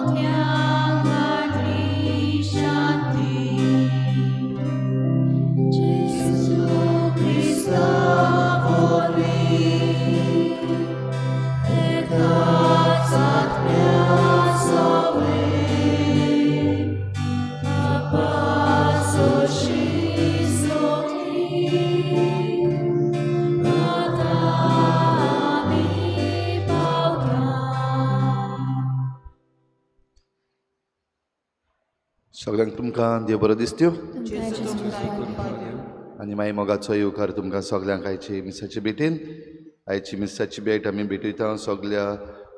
सगळ्यांक हाडली शांती. जेजू क्रिस्ता वरवीं एकाच आत्म्या सवें बापा सोशी सगळीं आतां आमी पावता. सगळ्यांक तुमकां देव बरो दिसत्यो आनी मागीर मोगाचो येवकार तुमकां सगल्यांक आयचे मिसाचे भेटीन. आयची मिसाची भेट आमी भेटयता सगल्या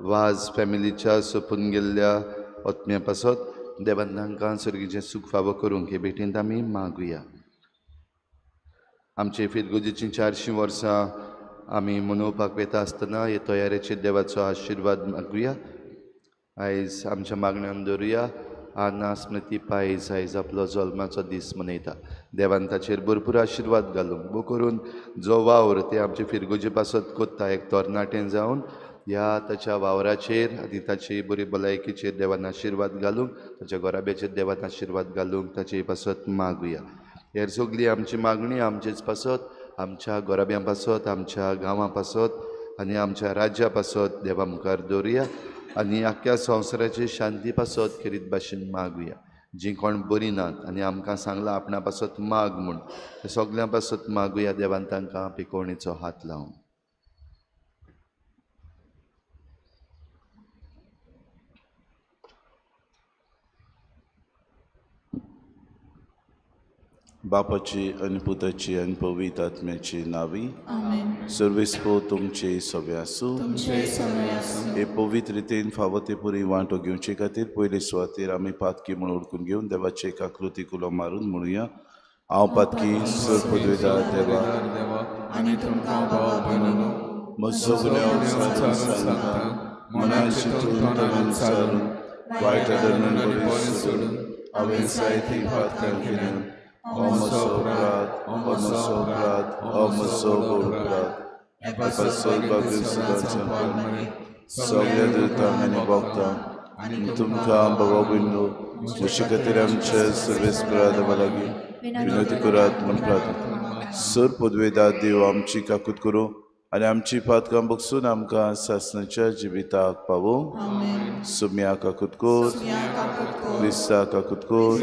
वाज फॅमिलीच्या सोंपून गेल्ल्या आत्म्या पासत. देवान तांकां सर्गीचें सूख फावो करूंक हे भेटींत आमी मागुया. आमचे फिरगुजेचीं 400 वर्सां आमी मनोवपाक वता आसतना हे तयारेचेर देवाचो आशिर्वाद मागुया. आयज आमच्या मागण्यान दवरुया. आना स्मृती पायज आयज आपलो जल्माचो दीस मनयता. देवान ताचेर भरपूर आशिर्वाद घालूंक बो करून जो वावर ते आमचे फिरगुजे पासत कोत्ता एक तरणाटें जावन ह्या ताच्या वावराचेर आनी ताची बरी भलायकीचेर देवान आशिर्वाद घालूंक, ताच्या घराब्याचेर देवान आशिर्वाद घालूंक ताचे पासत मागुया. हेर सगळी आमची मागणी आमचेच पासत, आमच्या घराब्यां पासत, आमच्या गांवां पासत आनी आमच्या राज्या पासत देवा मुखार दवरुया आनी आख्ख्या संवसाराची शांती पासत खेरीत भाशेन मागुया. जीं कोण बरीं नात आनी आमकां सांगलां आपणा पासत माग म्हूण, ते सगल्यां पासत मागुया देवान तांकां पिकोवणेचो हात लावन. बापाची आनी पुताची आनी पवित्र आत्म्याची नावी. सर्वेस्पो तुमचे सवे आसूं. हे पवित्र रितीन फावो ते पुरी वांटो घेवचे खातीर पयले सुवातेर आमी पातकी म्हूण ओळखून घेवन देवाचे एक आकृती कुलो मारून म्हणुया. हांव पातकी सर पदवेदार देवा आनी तुमकां भाव भयणींनो म्हजो गुन्यांव सांगता, मनान चिंतून तोंडान सारून वायट धर्मान बरी सोडून हांवें जायतीं पातकां केल्यात. हो म्हजो अपराध, हो म्हजो अपराध, हो म्हजो व्हड अपराध. सगळ्या दुतांक आनी भक्तांक आनी तुमकां बाबा भयणींनो म्हजे खातीर आमच्या सर्वेस्परा देवा लागीं विनवती करात म्हूण प्रार्थना. सर पदवेदार देव आमची काकूत करूं आनी आमची पातकां बगसून आमकां सासणाच्या जिविताक पावूं. सुम्या काकूत कर, क्रिस्ता काकूत कर,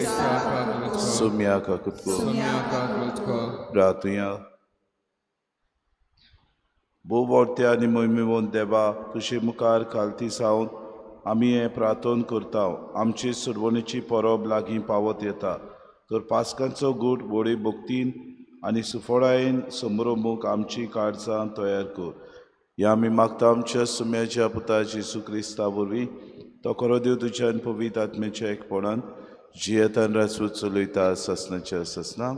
सुम्या काकूत कर. प्रार्थुया. भोव व्हडत्या आनी मोहिमेवंत देवा, तुजे मुखार खालती सावन आमी हें प्रार्थन करता. आमची सुरवणेची परब लागीं पावत येता, तर पास्कांचो गूट व्हडे भक्तीन आनी सुफळायेन संभ्रमूक आमची काळजां तयार कर. ह्या आमी मागता आमच्या सुम्याच्या पुता जेजू क्रिस्ता वरवीं. तो खरो देव तुज्या आनी पवित्र आत्म्याच्या एकपणान जियेतान राजवट चलयता सासणाच्या सासणाक.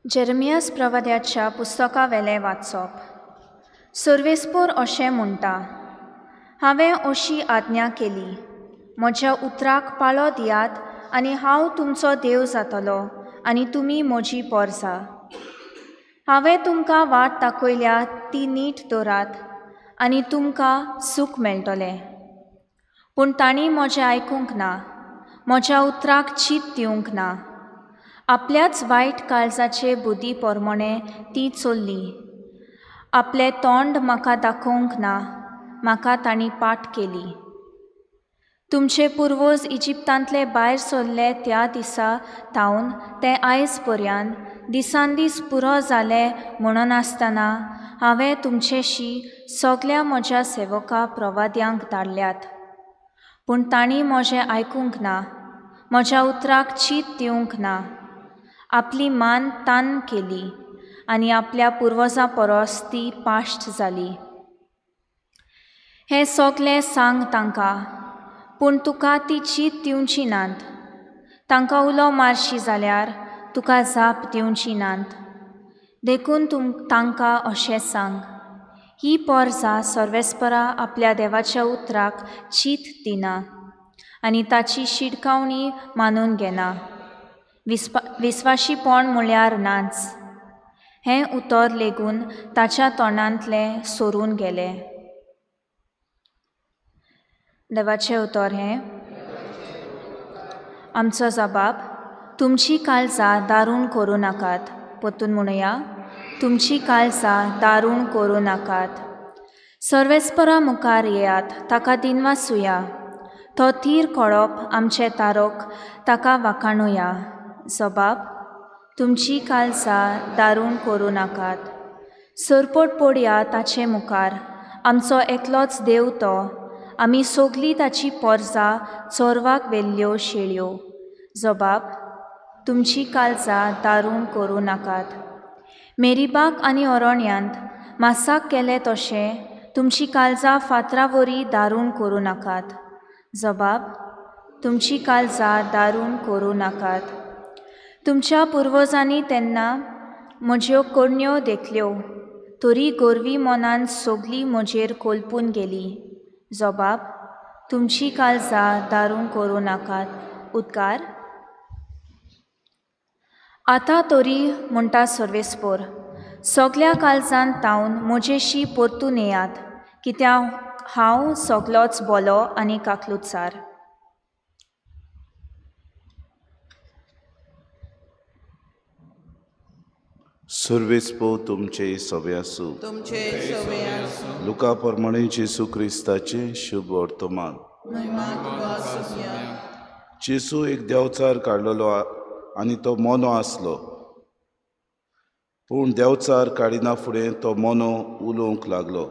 जेरेमियास प्रवाद्याच्या पुस्तका वेलें वाचप. सर्वेस्पोर अशें म्हणटा, हांवें अशी आज्ञा केली, म्हज्या उतराक पाळो दियात आनी हांव तुमचो देव जातलो आनी तुमी म्हजी पोरसां. हांवें तुमकां वाट दाखयल्या ती नीट दवरात आनी तुमकां सूख मेळटलें. पूण तांणी म्हजें आयकूंक ना, म्हज्या उतराक चीत दिवंक ना. आपल्याच वायट काळजाचे बुद्दी प्रमाणें ती चल्ली. आपलें तोंड म्हाका दाखोवंक ना, म्हाका तांणी पाट केली. तुमचे पुर्वज इजिप्तांतले भायर सरले त्या दिसा थावन ते आयज पर्यंत दिसान दीस पुरो जाले म्हणून आसतना हांवें तुमचेशी सगल्या म्हज्या सेवका प्रवाद्यांक धाडल्यात, पूण तांणी म्हजें आयकूंक ना, म्हज्या उतराक चीत दिवंक ना. आपली मान तान केली आनी आपल्या पुर्वजां परस ती पाश्ट जाली. हें सगलें सांग तांकां, पूण तुका ती चीत दिवची नात. तांकां उलो मारशी जाल्यार तुका जाप दिवची नात. देखून तांकां अशें सांग, ही पोरसां सर्वेस्परा आपल्या देवाच्या उतराक चीत दिना आनी ताची शिटकावणी मानून घेना. विस्वाशीपण म्हळ्यार नाच. हें उतर लेगून ताच्या तोंडांतलें सोरून गेलें. देवाचें उतर हें. आमचो जबाब, तुमची काळजां दारूण करूं नाकात. परतून म्हणुया, तुमची काळजां दारूण करूं नाकात. सर्वेस्परा मुखार येयात, ताका दिनवासुया. तो थीर कोळप आमचें तारोक, ताका वाखाणुया. जबाब, तुमची काळजां दारूण करूं नाकात. सरपट पडया ताचे मुखार, आमचो एकलोच देव तो. आमी सगलीं ताची पोरसां चोरवाक व्हेल्ल्यो शेळयो. जबाब, तुमची काळजां दारूण करूं नाकात. मेरीबाक आनी अरण्यांत मासाक केलें तशें तुमची काळजां फातरा वरी दारूण करूं नाकात. जबाब, तुमची काळजां दारूण करूं नाकात. तुमच्या पुर्वजांनी तेन्ना म्हज्यो करण्यो देखल्यो, तरी गोरवी मनान सगलीं म्हजेर कोलपून गेली. जबाब, तुमची काळजां दारूण करूं नाकात. उद्गार. आतां तरी म्हणटा सर्वेस्पोर, सगल्या काळजान तावन म्हजेशी परतून येयात, कित्याक हांव सगलोच बोलो आनी काकलुतसार. सर्वेस्पोर तुमचे सवे आसूं. लुका प्रमाणे जेजू क्रिस्ताचें शुभ वर्तमान. जेजू एक देंवचार काडलेलो आनी तो मोनो आसलो. पूण देंवचार काडिना फुडें तो मोनो उलोवंक लागलो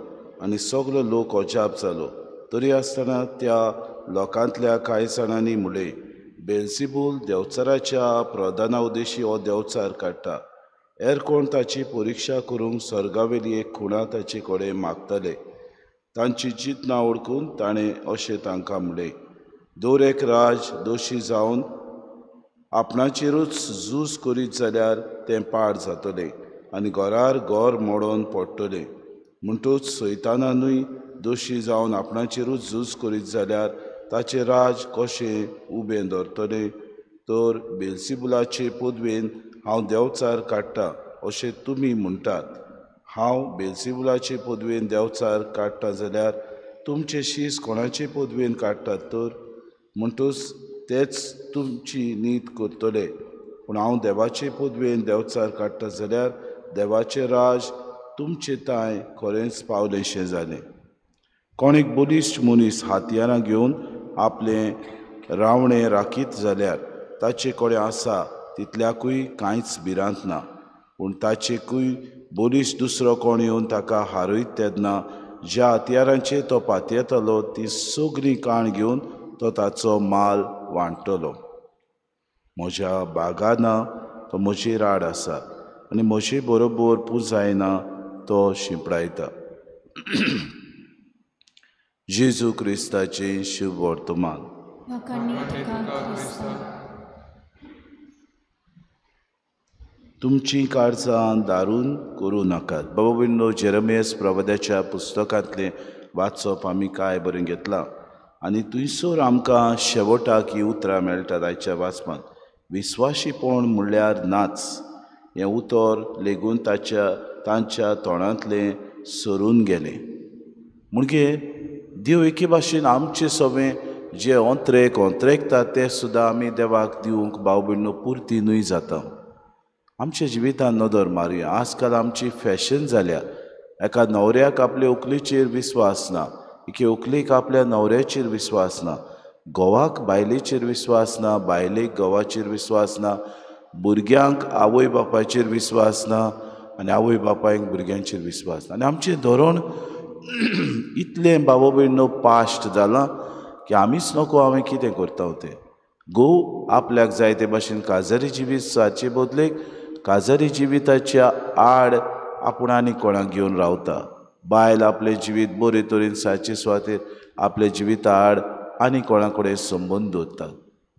आनी सगलो लोक अजाप जालो. तरी आसतना त्या लोकांतल्या कांय जाणांनी म्हणलें, बेल्झेबूल देंवचाराच्या प्रधाना उद्देशी हो देंवचार काडटा. हेर कोण ताची परिक्षा करूंक सर्गावेली एक खुणा ताचे कडेन मागतले. तांची चिंतना वळखून ताणें अशें तांकां म्हणलें, दर एक राज दोशी जावन आपणाचेरूच झूज करीत जाल्यार तें पाड जातलें आनी घरार घर मोडोन पडटलें. म्हणटूच सैतानानूय दोशी जावन आपणाचेरूच झूज करीत जाल्यार ताचें राज कशें उबें दवरतलें? तर बेल्झेबुलाचे पदवेन हांव देंवचार काडटा अशें तुमी म्हणटात. हांव बेल्झेबुलाचे पदवेन देंवचार काडटा जाल्यार तुमचे शीस कोणाचे पदवेन काडटात तर? म्हणटूच तेच तुमची नीत करतले. पूण हांव देवाचे पदवेन देंवचार काडटा जाल्यार देवाचें राज तुमचे तांय खरेंच पावलेंशें जालें. कोण एक बलिश्ट मनीस हातयारां घेवन आपलें रावणें राखीत जाल्यार ताचे कडेन आसा तितल्याकूय कांयच भिरांत ना. पूण ताचेकूय बलिश्ट दुसरो कोण येवन ताका हारयत तेन्ना ज्या हत्यारांचेर तो पातयेतालो ती सगळीं काण घेवन तो ताचो माल वांट्टलो. म्हज्या बागाना तो म्हजेर आड आसा आनी म्हजे बरोबर पुजायना तो शिंपडायता. जेजू क्रिस्ताचें शुभ वर्तमान. तुमची काळजां दारून करूं नाकात. बाबा भयणीनो, जेरेमियास प्रवाद्याच्या पुस्तकांतलें वाचप आमी कांय बरें घेतलां आनी थंयसर आमकां शेवटाक ही उतरां मेळटात आयच्या वाचपांत. विस्वाशीपण म्हणल्यार नाच हें उतर लेगून तांच्या तोंडांतलें सरून गेलें. म्हणजे देव एके भाशेन आमचे सवें जे ओंत्रेक ओंत्रेकता ते सुद्दां आमी देवाक दिवंक भाव भयणीनो पुरती न्हय जाता. आमच्या जिवितान नदर मारुया. आजकाल आमची फॅशन जाल्या. एका न्हवऱ्याक आपले व्हंकलेचेर विस्वास ना, एके व्हंकलेक आपल्या न्हवऱ्याचेर विस्वास ना, घोवाक बायलेचेर विस्वास ना, बायलेक घोवाचेर विस्वास ना, भुरग्यांक आवय बापायचेर विस्वास ना आनी आवय बापायक भुरग्यांचेर विस्वास ना. आनी आमचें धोरण इतलें बाबा भयणीनो पाश्ट जालां की आमीच नको हांवें कितें करता तें. घोव आपल्याक जाय ते भाशेन काजारी जिवीत सारचे बदलेक काजारी जिविताच्या आड आपूण आनी कोणाक घेवन रावता. बायल आपलें जिवीत बरे तरेन सारचे सुवातेर आपल्या जिविता आड आनी कोणा कडेन संबंद दवरता.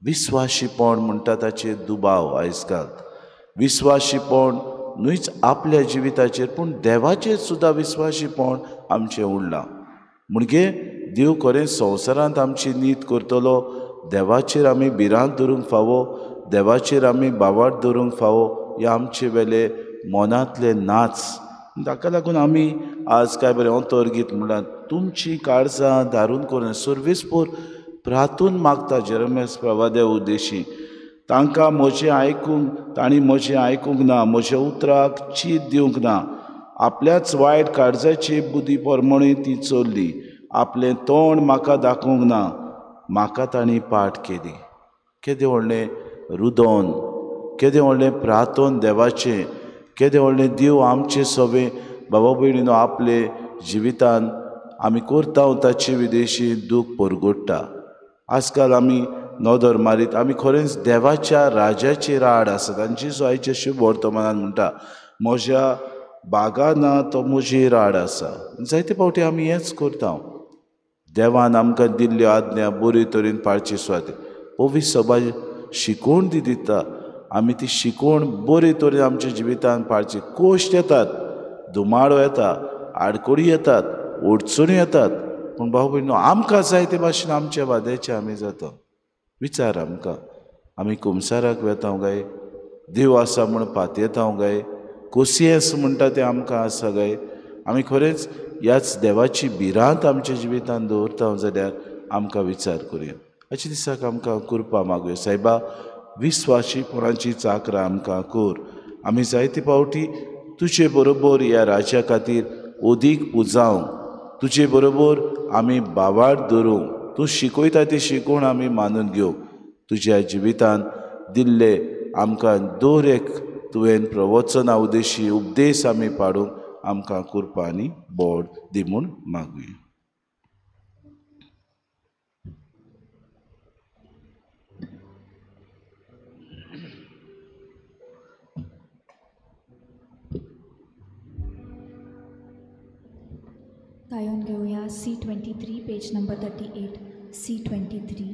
विस्वाशीपण म्हणटा ताचेर दुबाव आयज काल. विस्वाशीपण न्हूच आपल्या जिविताचेर पूण देवाचेर सुद्दां विस्वाशीपण आमचें उरलां. म्हणजे देव खरें संवसारांत आमची नीत करतलो, देवाचेर आमी भिरांत धरूंक फावो, देवाचेर आमी बावाट दवरूंक फावो हे आमचे वेले मनांतले नाच. ताका लागून आमी आज काय बरें अंतर्गीत म्हणल्यार तुमची काळजां धारून करून सर्वेस्पोर प्रातून मागता जेरमियास प्रवाद्या उद्देशी. तांकां म्हजें आयकूंक तांणी म्हजें आयकूंक ना, म्हज्या उतराक चीत दिवंक ना. आपल्याच वायट काळजाची बुद्धी प्रमाणे ती चल्ली, आपलें तोंड म्हाका दाखोवंक ना, म्हाका तांणी पाठ केली. केदें व्हडलें रुदन, केदें व्हडलें प्रार्थन देवाचें, केदें व्हडलें देव आमचें सगळें बाबा भयणीनो आपले जिवितान आमी करता ताचे विदेशी दूख परगोडटा. आजकाल आमी नदर मारीत आमी खरेंच देवाच्या राजाचेर आड आसात. आनी जेजू आयच्या शुभ वर्तमानान म्हणटा म्हज्या बागा ना तो म्हजेर आड आसा. जायते फावटी आमी हेंच करता. देवान आमकां दिल्ल्यो आज्ञा बरे तरेन पाळची सुवातेर पवित्र सभा शिकोवण ती दिता, आमी ती शिकोवण बरे तरेन आमच्या जिवितान पाळची. कश्ट येतात, धुमाडो येता, आडकोडी येतात, अडचणी येतात, पूण भाव भयणीनो आमकां जाय ते भाशेन आमच्या वाद्याचे आमी जाता. विचार आमकां, आमी कुमसाराक वेता काय, देव आसा म्हूण पातयेता काय, कोसियेंस म्हणटा तें आमकां आसा काय? आमी खरेंच ह्याच देवाची भिरांत आमच्या जिवितान दवरता जाल्यार आमकां विचार करुया. अशे दिसाक आमकां कृपा मागुया. सायबा, विस्वाशीपणाची चाकरां आमकां कर. आमी जायते फावटी तुजे बरोबर ह्या राज्या खातीर अदीक पुजावंक, तुजे बरोबर आमी बावाड धरूंक, तूं शिकयता ती शिकोवण आमी मानून घेवंक, तुज्या जिवितान दिल्ले आमकां दर एक तुवें प्रवचना उद्देशी उपदेश आमी पाडूंक आमकां कृपा आनी बोड दी म्हूण मागुया. गायन घेवया C23 page number 38 C23.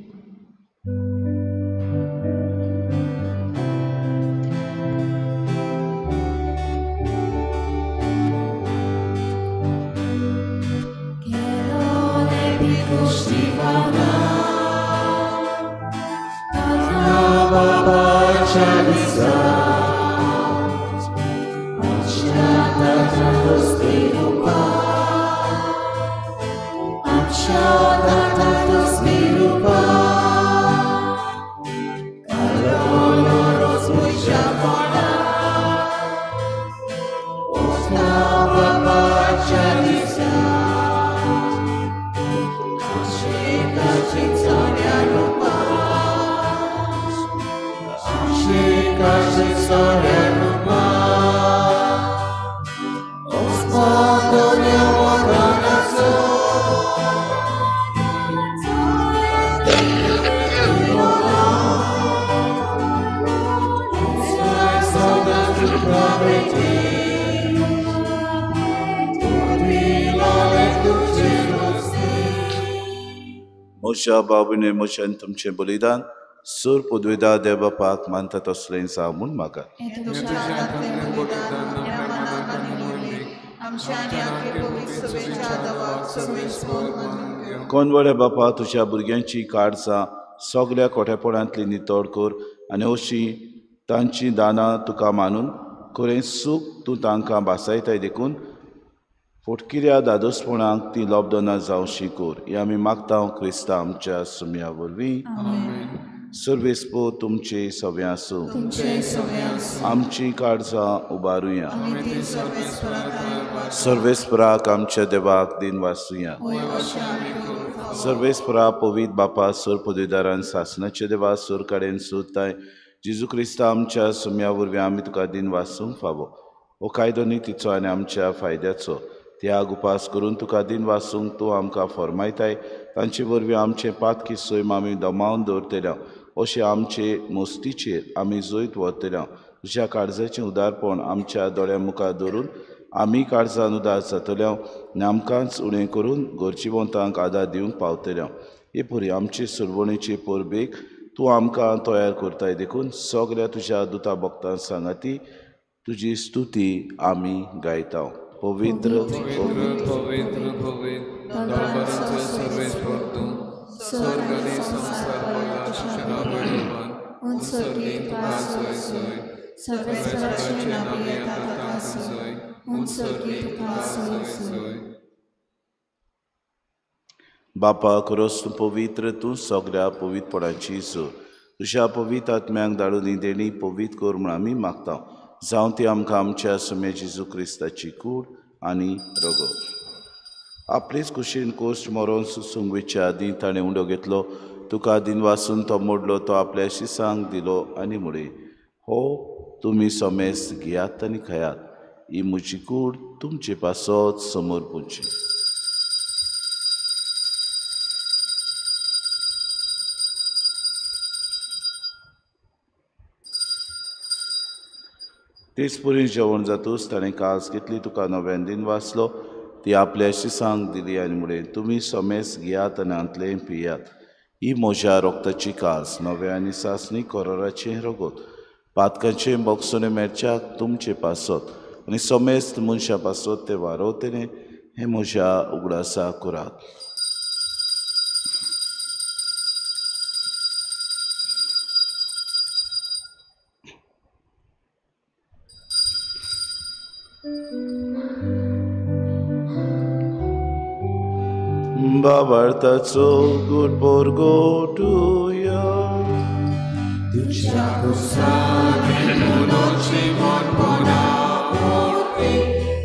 म्हज्या बाबीने म्हज्यान तुमचें बलिदान सूर पदवेदा देव बापाक मानता तसलें जावं म्हूण म्हाका. कोनवड्या बापा, तुज्या भुरग्यांची काळजां सगल्या कोठेपणांतली नितळ कर आनी अशी तांची दानां तुका मानून खरें सूख तूं तांकां भासायताय देखून फोटकिऱ्या दादोसपणाक ती लब्धना जावशी कर. हे आमी मागता क्रिस्ता आमच्या सुम्या वरवीं. सर्वेस्पो तुमचे सगळें आसूं. आमची काळजां उबारुया. सर्वेस्पराक आमच्या देवाक दिन वासुया. सर्वेस्परा पवित्र बापा, सोर पदवीदारान सासनाचे देवा, सोर कडेन सोदताय जेजू क्रिस्ता आमच्या सुम्या वरवीं आमी तुका दिन वासूंक फावो. हो कायदो नितीचो आनी आमच्या फायद्याचो त्याग उपास करून तुका दिन वासूंक तूं आमकां फॉर्मायताय. तांचे वरवीं आमचें पातकी सैम आमी दमावन दवरतल्या अशें आमचे मोस्तीचेर आमी जैत व्हरतल्या. तुज्या काळजाचें उदारपण आमच्या दोळ्या मुखार दवरून आमी काळजान उदार जातल्या आनी आमकांच उणें करून गरजेवंतांक आदार दिवंक पावतल्या. हे परी आमचे सुरवणेचे परबेक तूं आमकां तयार करताय देखून सगळ्या तुज्या दुता भक्तां सांगाती तुजी स्तुती आमी गायता. पवित्र पवित्र पवित्र पवित्र दरबाराचो सर्वेस्पर तूं, स्वर्ग आनी संवसार भरला तुज्या नांवा वयल्यान. उंच सर्गी तुका सोय सोय, सर्वेस्पराचें नांव येता ताका सोय, उंच सर्गी तुका सोय सोय. बापा खरोच तूं पवित्र, तूं सगळ्या पवित्रपणाची सोय. तुज्या पवित्र आत्म्यांक धाडून ही देणी पवित्र कर म्हूण आमी मागता. जावं ती आमकां आमच्या सुम्या जेजू क्रिस्ताची कूड आनी रगत. आपलेच कुशीन कोश्ट मरोन सुसूंक वयच्या आदीं ताणें उंडो घेतलो, तुका दिनवासून तो मोडलो, तो आपल्या शिसांक दिलो आनी म्हळें, हो तुमी समेस्त घेयात आनी खायात, ही म्हजी कूड तुमचे पासत समर्पूची. तेच परी जेवण जातूच ताणें कास घेतली, तुका नव्यान दिन वाचलो, ती आपल्या शिसांक दिली आनी म्हळें, तुमी समेस्त घेयात आनी हांतलें पियात, ही म्हज्या रोगताची कास, नव्या आनी सासणी कोराराचें रगत, पातकाचें बोगसणें मेळच्याक तुमचे पासत आनी समेस्त मनशां पासत तें वारोवतलें, हें म्हज्या उगडासा करात. बाबार्थाचो गुड बोरगोटुया तुज्या कुसांनी मुनोची मोडपणा मोडपी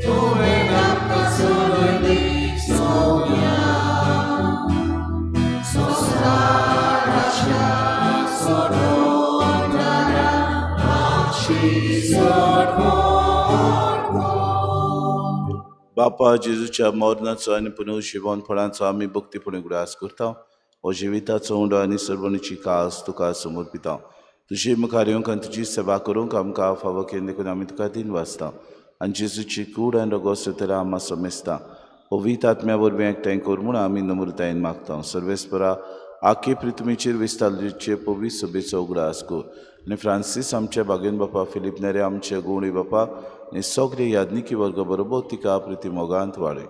तुवें आमकां सोडयली सोम्या संवसाराच्या सोडोवणारा आमची सोडवण कर. बापा जेजूच्या मरणाचो आनी पुनर्जिवनपणाचो आमी भक्तीपणी उगडास करता. हो जिविताचो उंडो आनी सर्वणीची कास तुका समर्पिता. तुजे मुखार येवंक आनी तुजी सेवा करूंक आमकां फावो केली देखून आमी तुका दिन वाचता आनी जेजूची कूड आनी रगत सोदतल्या आमा समेस्ता पवित्र आत्म्या वरवीं एकठांय कर म्हूण आमी नम्रतायेन मागता. सर्वेस्परा आखे पृथ्वीचेर विस्तारचे पवित्र सभेचो उगडास कर आनी फ्रांसीस आमच्या बागेन बापा, फिलीप नेरे आमचे गुवणी बापा आनी सगळे याज्ञिकी वर्ग बरोबर तिका प्रिती मोगांत वाडय.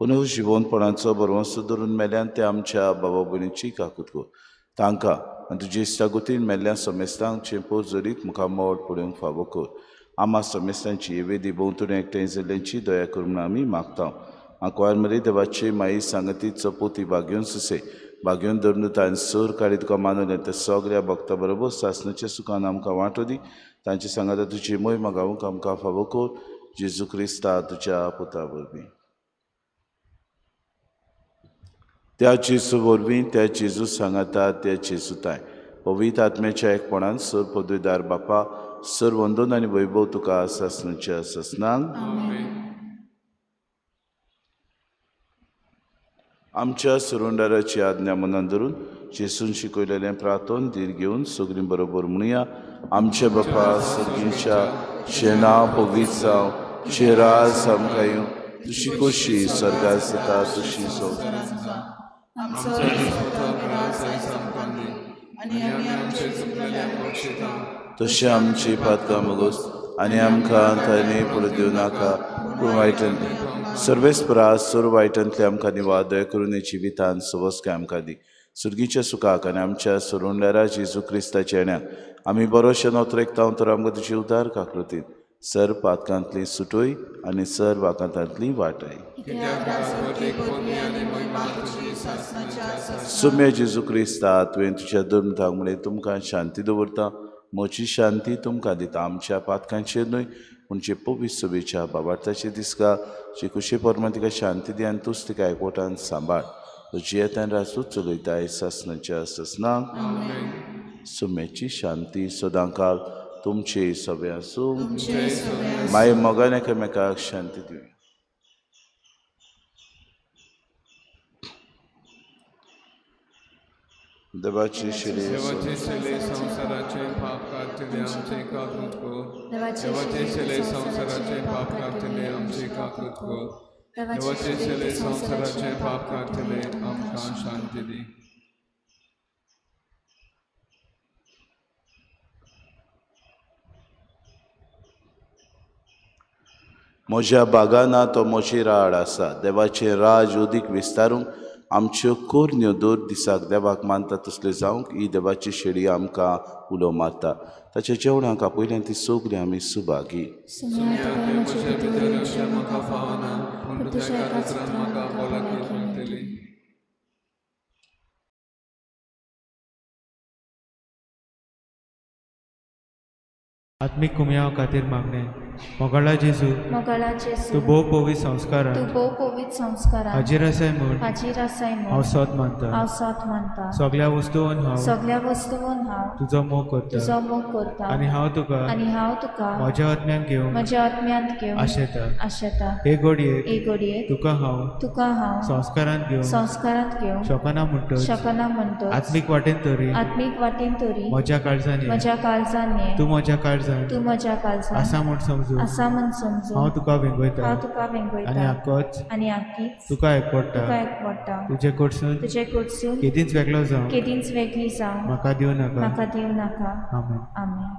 पुनः जिवनपणाचो भरवंसो धरून मेल्यान ते आमच्या बाबा भयणीची काकूत कर. तांकां आनी तुजे इश्टागतीन मेल्ल्या समेस्तांक चेंपो जरीत मुखामळ पळोवंक फावो कर. आमा समेस्तांची हे वेदी भोंवतणी एकठांय जाल्ल्यांची दया कर म्हूण आमी मागता. आंकवार मरे देवाचे माई सांगती चपोती बागेवन सुसे बागेवन धरून तांणी सर काडी तुका मानवलें त्या सगळ्या भक्ता बरोबर सासणाच्या सुखान आमकां वांटो दी. तांचे सांगाता तुजी मोहिमा गावूंक आमकां फावो कर. जेजू क्रिस्ता तुज्या पुता वरवीं. त्या जेजू वरवीं, त्या जेजू सांगाता, त्या जेजू ताय पवित्र आत्म्याच्या एकपणान सर पदवीदार बापा, सर वंदन आनी वैभव तुका सासणाच्या सासणांक. आमच्या सुरुंडाराची आज्ञा मनान धरून जेजून शिकयलेलें प्रार्थन धीर घेवन सगळीं बरोबर म्हणुया. आमचे बापा सर्गीच्या शेणा पवित्र जावं, तुजें राज आमकां येवं, तुजी खोशी स्वर्गार जाता तशी संवसारांत. तशें आमची पातकां मोगोस आनी आमकां तांणी पडून दिवं नाका, पूण वायटांतलें सर्वेस्परा सर्व वायटांतलें आमकां निवार दया करून जिवितान सवस्काय आमकां दी. सुर्गीच्या सुखाक आनी आमच्या सोडवणदारा जेजू क्रिस्ताच्या येण्याक आमी बरोशें नोतरेकता तर आमकां तुजी उदार काकृतीन सर पातकांतली सुटोय आनी सर वाकांतांतली वाटाय. सुम्या जेजू क्रिस्ता, तुवें तुज्या धर्मताक म्हणलें तुमकां शांती दवरता, म्हजी शांती तुमकां दिता. आमच्या पातकांचेर न्हय पूण जे पवित्र सभेच्या बाबार्थाचे दिसका जे कुशे परमाण तिका शांती दी आनी तूच तिका एकवटान सांबाळ. जियेतान राजूच चलयताय सासणाच्या सासणाक. सुम्याची शांती सदांकाल तुमचे सगळे आसूं. मागीर मोगान एकामेकाक शांती दिवया. देवाची शिले संवसाराचे पाप काडटले आमचे काकूत कर. देवाचे शिले संवसाराचे पाप काडटले आमचे काकूत कर. देवाचे शिले संवसाराचे पाप काडटले आमकां शांती दी. म्हज्या बागाना तो म्हजी राड आसा. देवाचें राज उदीक विस्तारूंक आमच्यो कोरन्यो दर दिसाक देवाक मानता तसल्यो जावंक ही देवाची शेळी आमकां उलो मारता. ताच्या जेवणाक आपयल्यान ती सगळीं आमी सुभागी. आत्मीक कुमयाव खातीर मागणें. मोगाळा जेजू, तूं भोव पवित्र संस्कारान हाजीर आसाय म्हूण हांव सोद मानता. सगळ्या वस्तून हांव तुजो मोग करता आनी हांव तुका म्हज्या आत्म्यान घेवंक आशेता. हे घडयेक तुका हांव संस्कारांत घेवंक शकना म्हणटच आत्मीक वाटेन तरी म्हज्या काळजान ये, तूं म्हज्या काळजान आसा म्हूण समजू हांव तुका वेंगयता आनी आक्कीच तुका एकवटा. तुजे कडसून केदींच वेगळो जावं म्हाका दिवं नाका. आमेन. आमेन.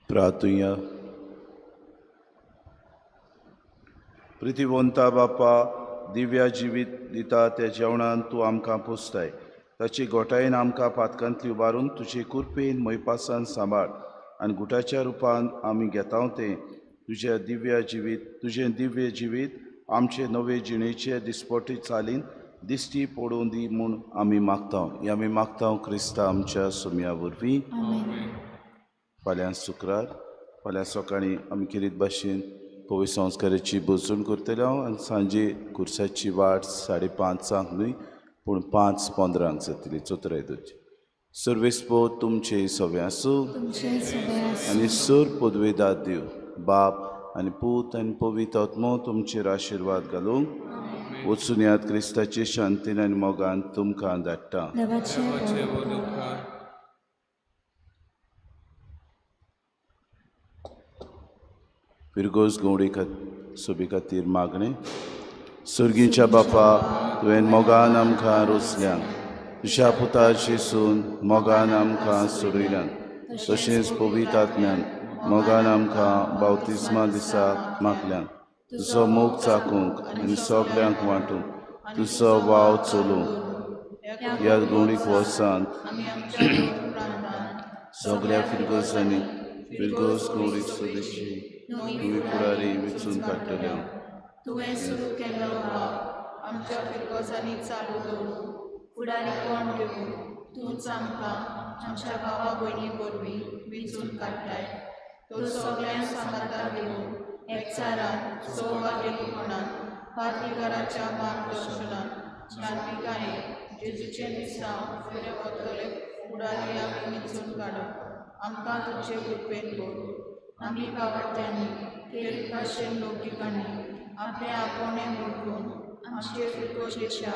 प्रार्थुया. प्रितीवंता बापा, दिव्या जिवीत दिता त्या जेवणान तूं आमकां पोसताय. ताची गोठायेन आमकां पातकांतली उबारून तुजे कृपेन मोयपासान सांबाळ आनी गुटाच्या रुपान आमी घेता तें तुजें दिव्य जिवीत आमचे नवे जिणेचे दिसपटी चालीन दिश्टी पडूं दी म्हूण आमी मागता. हे आमी मागता क्रिस्ता आमच्या सुम्या वरवीं. फाल्यां शुक्रार, फाल्यां सकाळीं आमी किरीत भाशेन पवित्र संस्काराची भजन करतले हांव आनी सांजे कुर्साची वाट 5:30 न्हय पूण 5:15 जातली. चतुराय दवरची. सर्वेस्पो तुमचे सगळें आसूं आनी सर पदवेदार देव बाप आनी पूत आनी पवित्र आत्मो तुमचेर आशिर्वाद घालूंक. वचून यात क्रिस्ताचे शांतीन आनी मोगान तुमकां धाडटा. फिरगोज गवडी सोबी खातीर मागणें. सर्गीच्या बापा, तुवें मोगान आमकां रोसल्यान, तुज्या पुताची सून मोगान आमकां सोडयल्यान, तशेंच पवित्र आत्म्यान मोगान आमकां बावतिस्मा दिसा मागल्यान, तुजो मोग चाकूंक आनी सगल्यांक वांटूंक तुजो वाव चलूंक ह्या गवडीक वर्सांत सगळ्या फिरगोजांनी फिरगोज गवडीक सोबीची नवी फुडारी विचून काडटले. तुवें सुरू केल्लो वाव आमच्या फिरगोजांनी चालू दवरूं, फुडारीपण घेवन तूंच आमकां आमच्या भावा भयणी वरवीं विंचून काडटाय. तो सगळ्यांक सांगाता घेवन एकचारान सौभाग्यपणान पादविगाराच्या मार्गदर्शनान जाणविकायेन जेजूचें मिसांव फुडें वतले फुडारी आमी विंचून काडप. आमकां तुजे कृपेन दवर. आमी भावार्थ्यांनी केल्ले भाशेन लोकिकांनी आपलें आपोवणें वळखून आमचे फिरगोजेच्या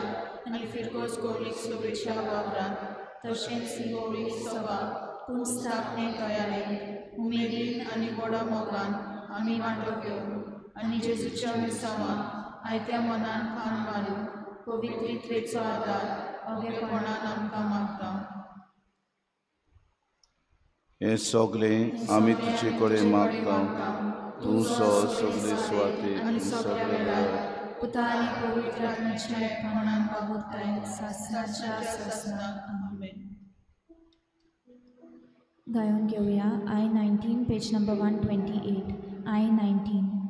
आनी फिरगोज गौरीक सभेच्या वावरांत तशेंच गौरीक सभा पुनस्थापने तयारेंत उमेदीन आनी व्हडा मोगान आमी वांटो घेवन आनी जेजूच्या मिसांवाक आयत्या मनान खाण मारून पवित्रित्वेचो आदार अगेपणान आमकां मागता. हें सगळें आमी तुजे कडेन मागता, तूं सगळे सुवाते आनी सगळे वेळार पुता आनी पवित्र आत्म्याच्या एकपणान वावुरताय सासणाच्या सासणाक. आमेन. गायोन घेवया I 19 page number 128. I 19.